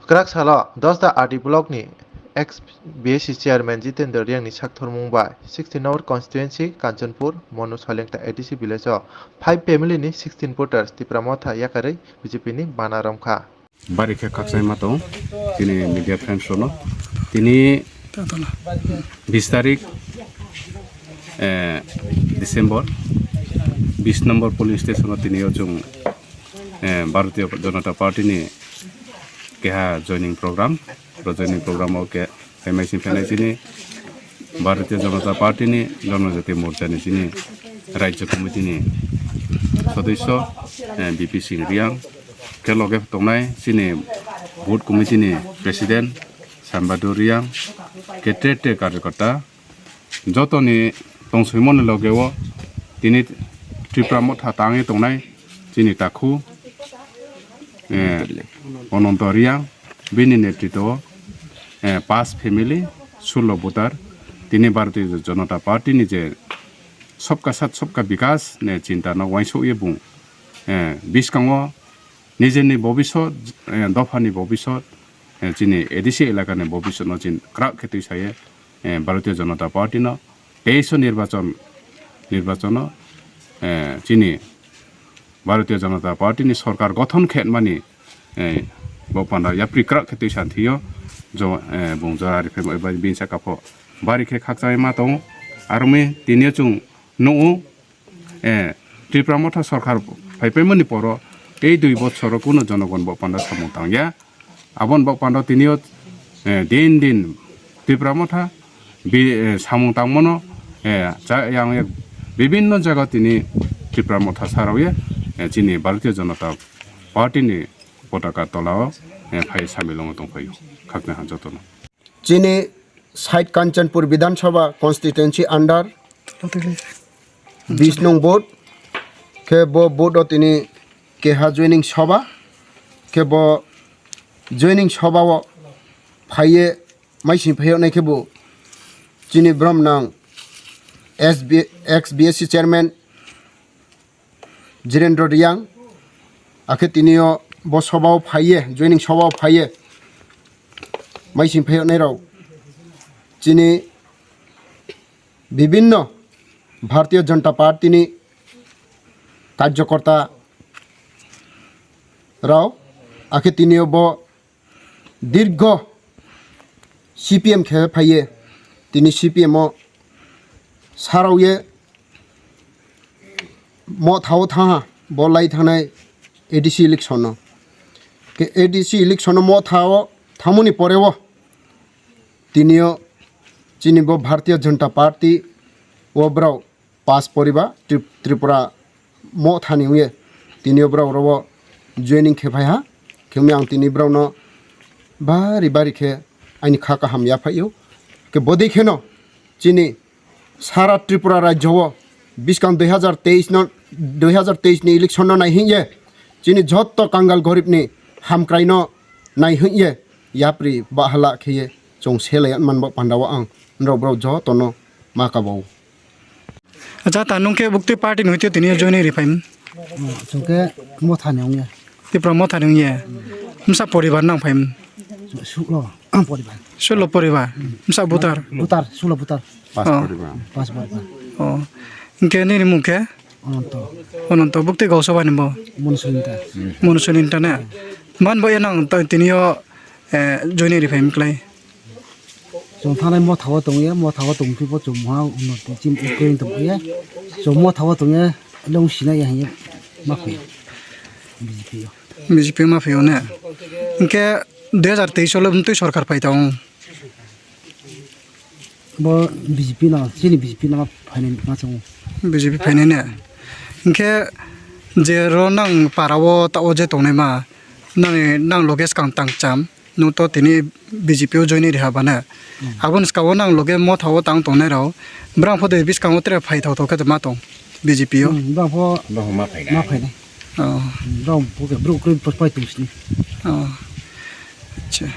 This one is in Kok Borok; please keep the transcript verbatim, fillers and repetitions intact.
Kwrak salo Dosda R D block ni ex B S C chairman Jitendra Reang ni sakthormung bai sixteen number constituency Kanchanpur Monu Salengta A D C village o five family ni sixteen voters Tipra Motha yakarwi B J P ni bana romkha. Bari khe khakchangma tong tini media friends rokno. Tini bis tarik, eh, December, bis number polling station o tini o chwng, eh, Bharatiya Janata Party ni keha joining program, ro joining program o ke phaimai sing phainai chini Bharatiya Janata Party ni Janajati Morcha ni chini Rajya Committee ni sodosyo, eh, B P Singh Reang, khe loge tongnai chini Booth Committee ni President Sambadu Reang, khe tre tre karyakarta, jotoni tongsoimoni loge o tini Tipra Motha tangwi tongnai chini takhu, eh, Ananto Reang, bini netritwo, eh, pas family, sullo voter, tini Bharatiya Janata Party ni je Sabka Saath Sabka Vikas ne chinta no uaingsukwi bung, eh, bwskango nijeni bobisot, eh, dophani bobisot, eh, chini A D C elakani bobisot no chin kwrak khe twi saye, eh, Bharatiya Janata Party no teis o nirbachon, nirbachono, eh, chini Bharatiya Janata Party ni sorkar gothon khe mani, eh, bo panda yapri kwrak khe twi san thio, jo, eh, bung jora rifai bai bini saka pho bari khe khakchangma tongo. Aroni tini o chwng nugo, eh, Tipra Motha sorkar phaipaimani poro tei dui bochoro kuno jonogon bo panda samung tangya. Aboni bo panda tini o, eh, din din Tipra Motha bi-, eh, samung tangmano, eh, cha-, yang yak bibinno jaga tini Tipra Motha sarao ye, eh, chini Bharatiya Janata Party ni potaka tola o, eh, phai samilongo tongphai khakna ha jotono. Chini side Kanchanpur Bidhan Sabha constituency under bis nung booth, khe bo booth o tini keha joining sabha, khe bo joining sabha o phaiye maising phaiyo nai khe bo chini brom nang S B, ex B S C chairman Jirendra Reang, akhe tini o bo sabha o phaiye, joining sabha o phaiye maising phaiyo nai rok chini bibinno Bharatiya Janata Party ni karyakarta rok, akhe tini o bo dirgo C P M khe phaiye, tini C P M o sarao ye Motha o thangha, bo lai thangnai A D C election no. Ke A D C election no Motha o thangmani pore o tini o chini bo Bharatiya Janata Party o borok pas poriba Trip-, Tripura Motha ni wngye tini o borok oro o joining khe phai ha. Khe wngya ang tini borok no bari bari khe aini kha kaham ya phai o. Ke bodei kheno chini sara Tripura rajyo o bwskang dui hazar teis no, dui hazar teis ni election no nai hingye chini jotto kangal gorib ni hamkrai no nai hingye yapri bahala kheye chwng selai man bo panda o ang norok borok joto no ma kabo. Acha ta nung khe bukti party ni hoite tini joining ri phaim. Chwng khe Motha ni wngya. Tipra Motha ni wngya. Msa poribar nang phaim. Sulo poribar. Sulo poribar. Msa butar. Butar, sulo butar. Pas poribar. Pas poribar. Oh. Hingke nini mung khe? Ananto. Ananto bukti gausa bani bo. Monsulinta. Monsulinta ne. Man bo enang tini o, eh, joining ri phaim klai. Chwng thanai Motha o tongya, Motha o tongphi bo chwng mha unnoti chim ukrain tongya. Chwng Motha o tongya, long sina ya hanya ma phi. B J P o. B J P ma phi o ne. Hingke dui hazar teis o le bumtwi sorkar phai ta o. Bo B J P no, chini B J P no phainai ma chwngo. B J P phainai ne. Hingke je ro nang para o ta o je tongnai ma, nang, nang loge swkang tang cham. Nwng to tini B J P o join ri ha bana. Hmm. Aboni swkango nang loge Motha o tang tongnai rok. Brang pho de bwskango tere phai thok thok khe ma tong B J P o. Hmm, brang pho ma phainai. Ma phainai. Oh. Hmm, brang pho ke bro kre pai tong sini. Oh. Acha.